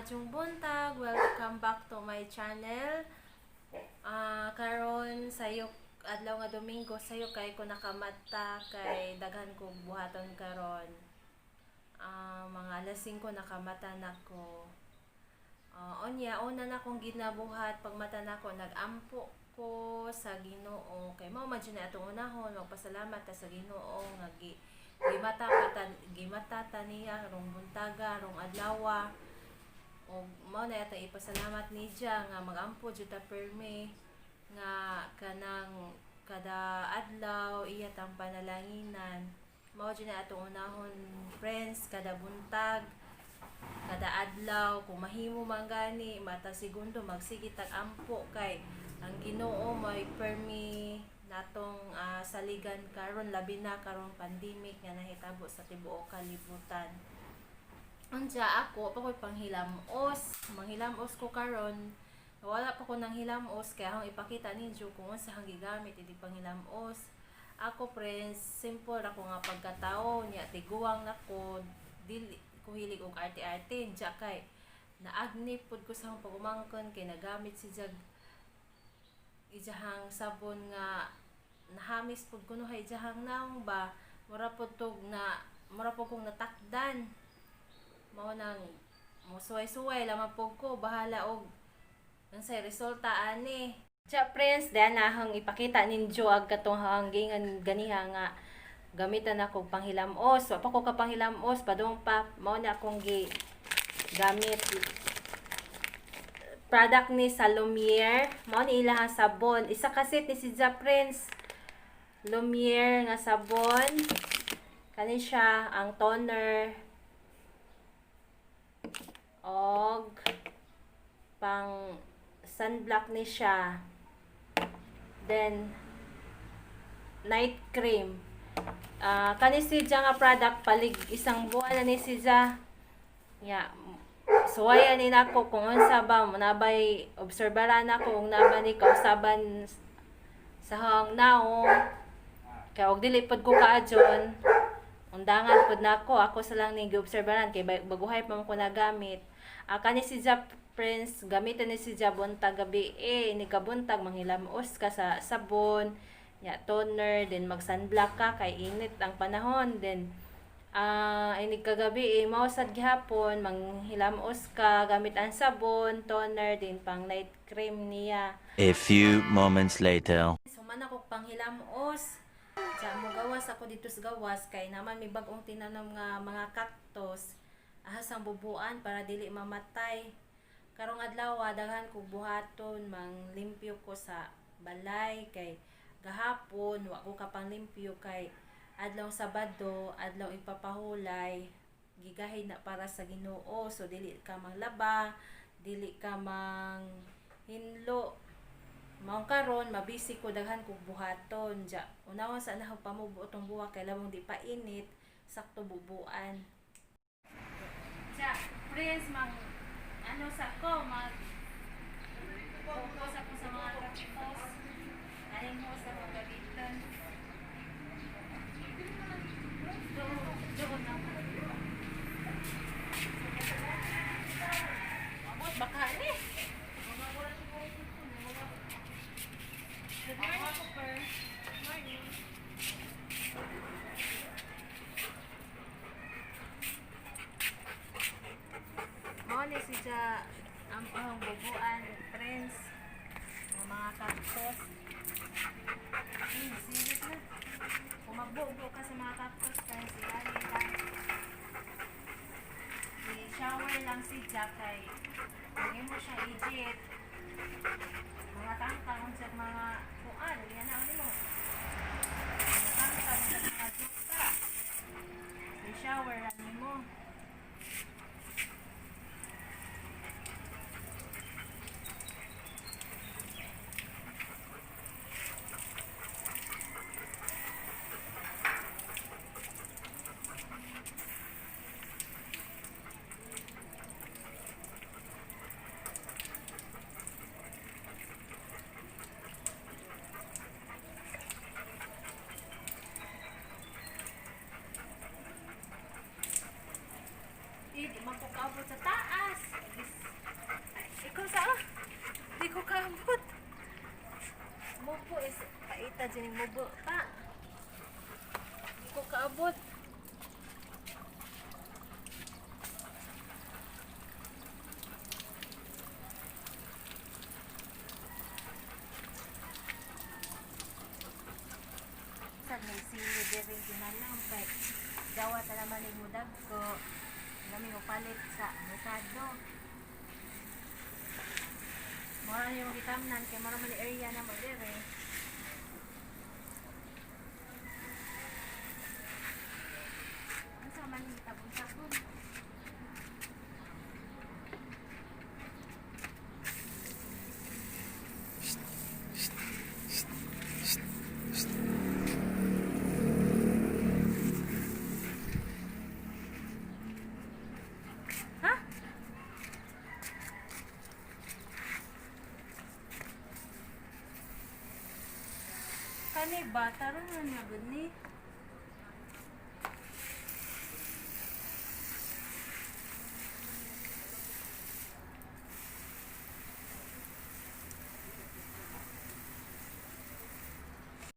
Maayong buntag, welcome back to my channel. Karon sayo adlaw nga Domingo, sayo kay ko nakamata kay daghan kog buhaton karon. Mga alas 5 nakamata nako. Unya una na akong ginabuhat pagmata nako, nagampo ko sa Ginoo kay mao man jud na atong unahon, magpasalamat ta sa Ginoo nga gimata pa ta, gimata ta niya rong buntaga, rong adlawa, og mao na atong ipasalamat niya nga magampo jud ta permi nga kanang kada adlaw iya tang panalanginan. Mao jud na atong unahon, friends, kada buntag, kada adlaw, kung mahimo man gani mata segundo magsige tag ampo kay ang Ginoo may permi natong saligan karon, labi na karong pandemic nga nahitabo sa tibuok kalibutan. Unsa ako pa ko'y panghilamos, manghilamos ko karon. Wala pa ko nang hilamos kaya akong ipakita ninyo kung unsa ang gigamit idi panghilamos. Ako, friends, simple ako nga pagkatao niya, tiguang nako, dili ko hilig og arte-arte. Diya kay naagni pud ko sa akong pagumangkon kay nagamit si Jag ijahang sabon nga nahamis pud kuno hay ijahang naong ba, mura pud tog na mura pud kong natakdan. Mao nang mosuway-suway lamang pud ko, bahala og unsay resulta ani. Siya, friends, dahil na akong ipakita ninyo ag katong hanggingan ganiha nga gamitan ako panghilamos. Wa pa ko kapanghilamos, padung pa, mao na akong gi gamit product ni sa Lumiere. Mao ni ilahang sabon. Isa ka set ni si Ja, friends. Lumiere nga sabon. Kani siya ang toner og pang sunblock ni siya. Then night cream. Kani siya nga product palig isang buwan na ni siya. Ya, suwayan ni nako kung unsa ba nabay obserbaran nako kung naba ni kausaban sa hang naong kay og dili pod ko kaadyon, undangan pod nako. Ako sa lang ning giobserbaran kay baguhay pa man ko nagamit. Kani si Ja, friends, gamitan ni si Ja buntag gabi eh ni kabuntag manghilamos ka sa sabon ya, toner, then mag sunblock ka kay init ang panahon, then inig kagabi eh, mao sad gihapon manghilamos ka gamit ang sabon, toner, din pang night cream niya. A few moments later. So man ako panghilamos. Sa mo gawas ako dito sa gawas kay naman may bag-ong tinanom nga mga cactus. Ahas ang bubuan para dili mamatay. Karong adlaw daghan kog buhaton, manglimpyo ko sa balay kay gahapon wa ko kapanglimpyo kay adlaw Sabado, adlaw ipapahulay, gigahin na para sa Ginoo. So dili ka manglaba, dili ka mang hinlo. Maong karon mabisi ko, daghan kog buhaton. Ja, unawon sa nahog pamubo tong buwak kay lamong di pa init, sakto bubuan. Ja, friends, mang ano sa ko mag focus ako sa mga cactus. Aning mo sa mga gamiton. Doon na. Abot baka ni. Good morning, Cooper. Good morning. Mao ni si Ja ang ahong bubuan, friends. Ang mga cactus. Sirit na. Kung magbubo ka sa mga cactus, friends, ilali lang. I-shower lang si Ja kay hindi mo siya ijit. Mga tangkang sa mga kuan, yan na mo. Mga tangkang sa mga juta. I-shower lang nimo. Di ko kaabot. Mubo is paita dyan yung mubo pa. Di ko kaabot. Sa may sili diri ginalam kay gawa ta naman ning mudag ko. Nami mo palit sa merkado. Mora ni mo gitamnan kay mora man ni area na mo diri. Unsa man ni tabon-tabon? Ha? Kani ba tarong na niya gud ni?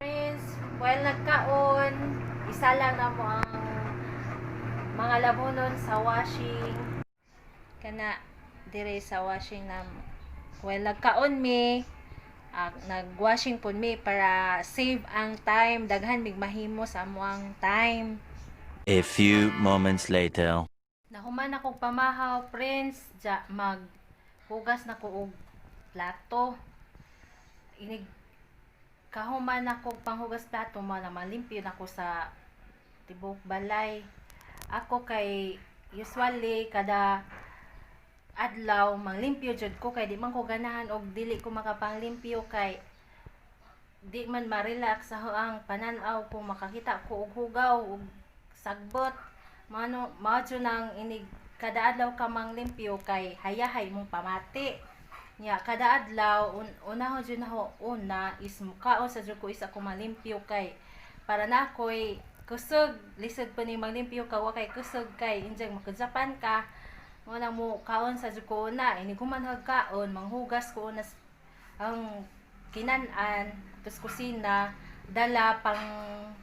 Friends, while nagkaon, isa lang na mo ang mga labunon sa washing. Kana dire sa washing na while nagkaon mi, nagwashing pud mi para save ang time, daghan mig mahimo sa amoang time. A few moments later. Nahuman akong pamahaw, friends, ja mag hugas na ko og plato. Inig kahuman ako panghugas plato mo na malimpyo na ko sa tibok balay. Ako kay usually kada adlaw manglimpyo jud ko kay di man ko ganahan og dili ko makapanglimpyo kay di man ma-relax ako ang panan-aw kung makakita ko og hugaw og sagbot mano mao jud nang inig kada adlaw ka manglimpyo kay hayahay mong pamati nya kada adlaw unahon jud nako una is mukaon sa jud ko isa ko malimpyo kay para na ako'y kusog. Lisod pa ni manglimpyo ka wa kay kusog kay injang makajapan ka. Mo nang mo kaon sa jud ko una, inig human kaon manghugas ko una ang kinan-an tapos kusina, dala pang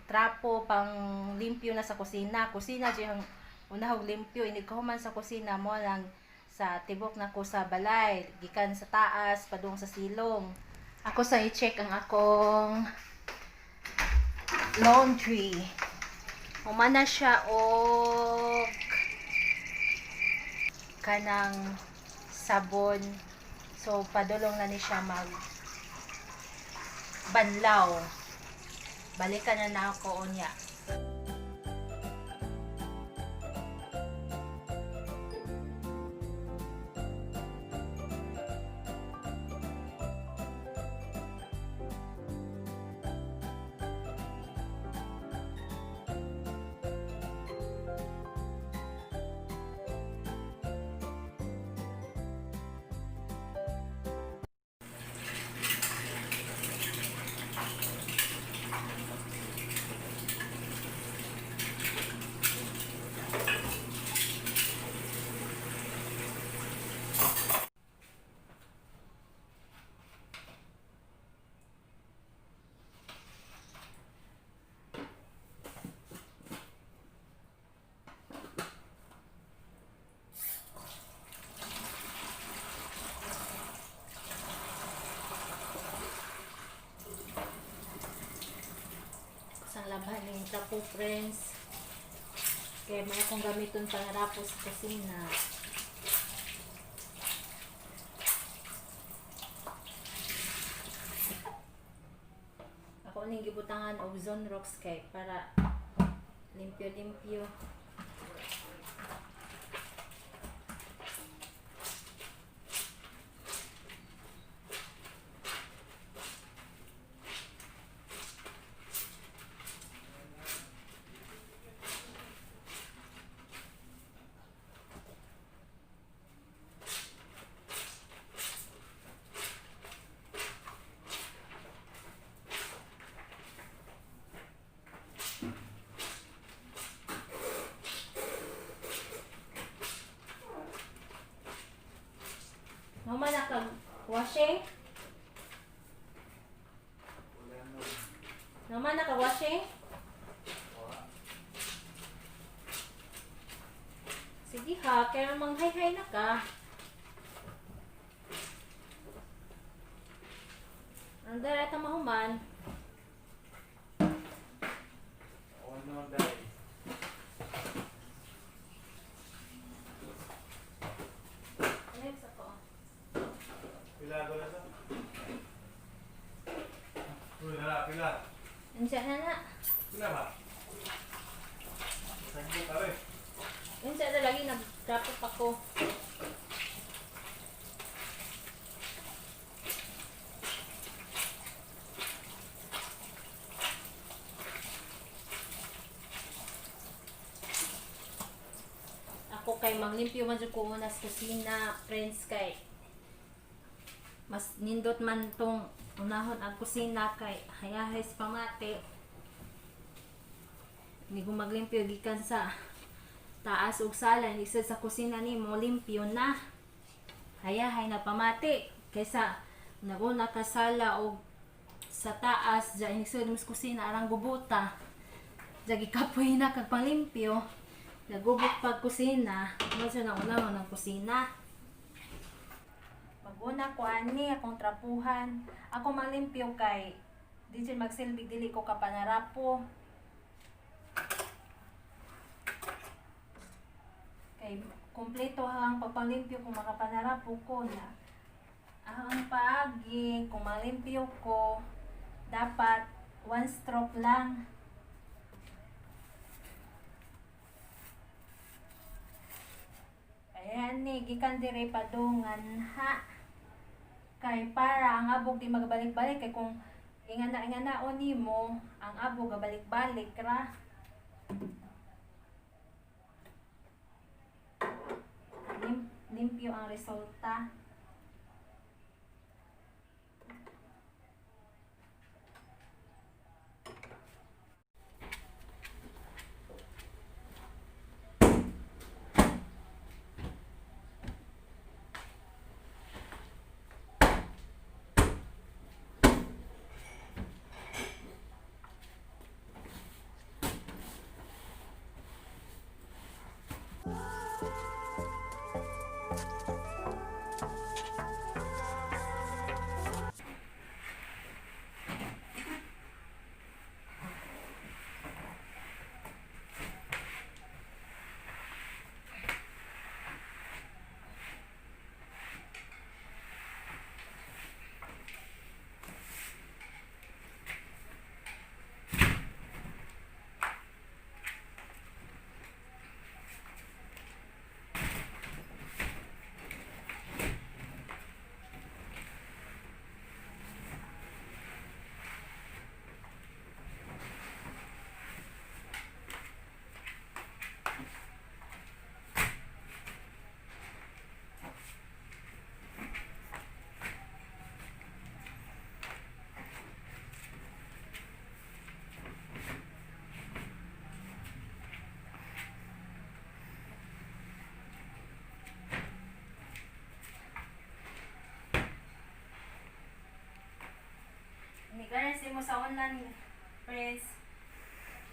trapo pang limpyo na sa kusina. Kusina jud ang unahog limpyo. Inig kahuman sa kusina mo lang sa tibok na ko sa balay gikan sa taas padung sa silong. Ako sa i-check ang akong laundry. Humana siya og kanang sabon, so padulong na ni siya mag banlaw. Balikan na na ako unya. Sang laban ning trapo, friends, kay may akong gamiton pangrapo sa kusina. Ako ning gibutangan og Zonrox kay para limpyo-limpyo. Naman naka-washing? Sige ha, kaya manghay-hay na ka. Andara ta mahuman. Oo naman dahil. Ano yung sa ko? Pila ko na sa? Uy, nala, pila. Unsa na na? Pila ba? Saan ka rin? Unsa na lagi nag-drop up ako. Ako kay manglimpyo man jud ko una sa kusina, friends, kay mas nindot man tong unahon ang kusina kay hayahay sa pamati. Hindi ko maglimpyo gikan sa taas ug sala, hindi sad sa kusina nimo limpyo na. Hayahay na pamati kaysa naguna ka sala og sa taas dya inig mo sa kusina arang gubuta. Dya gikapoy na kag panglimpyo. Nagubot pag kusina, mo siya na una ng kusina. Maguna ko ani akong trapuhan. Ako malimpyo kay di siya magsilbig dili ko kapanarapo. Kay kumpleto ang pagpalimpyo kung makapanarapo ko na. Ang paagi kung malimpyo ko dapat one stroke lang. Ayan ni gikan dire padungan ha. Kay para ang abog di magabalik-balik kay kung ingana ingana o nimo ang abog gabalik-balik ra. Limpyo ang resulta. Ni mo sa online, friends.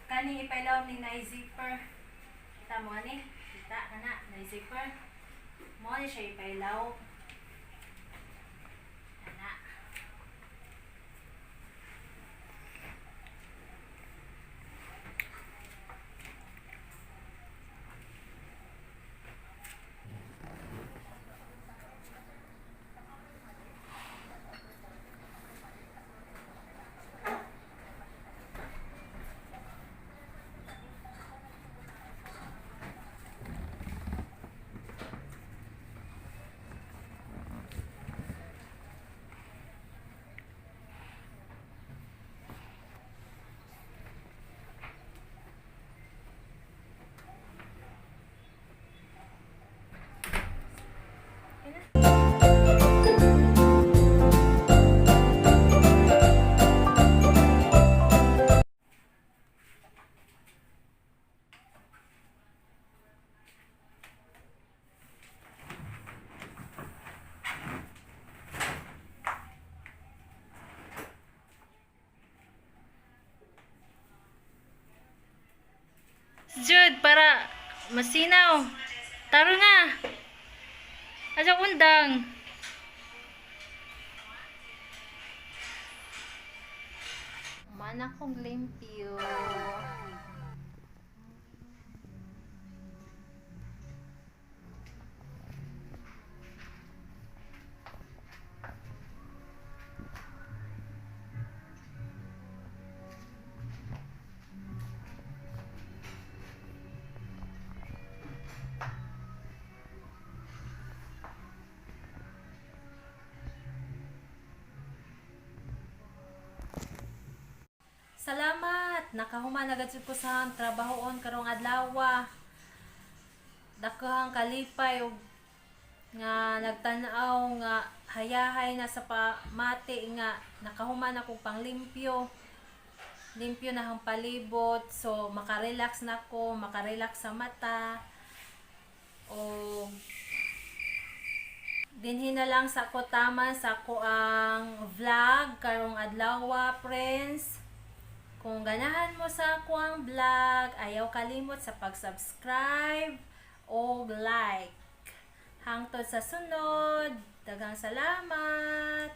Kani ipailaw ni na zipper. Kita mo ani? Kita kana na zipper. Mo ni siya ipailaw. Ana. Masinaw. Taro na. Asa undang. Mana kong limpyo. Salamat! Nakahuman agad jud ko sa trabahoon karong adlaw. Daghang kalipay og nga nagtan-aw nga hayahay na sa pamati nga nakahuman ako panglimpyo. Limpyo na ang palibot, so makarelax na ko, makarelax sa mata. O dinhi na lang sa ko taman sa ko ang vlog karong adlaw, friends. Kung ganahan mo sa ako ang vlog, ayaw kalimot sa pag-subscribe o like. Hangtod sa sunod, daghang salamat!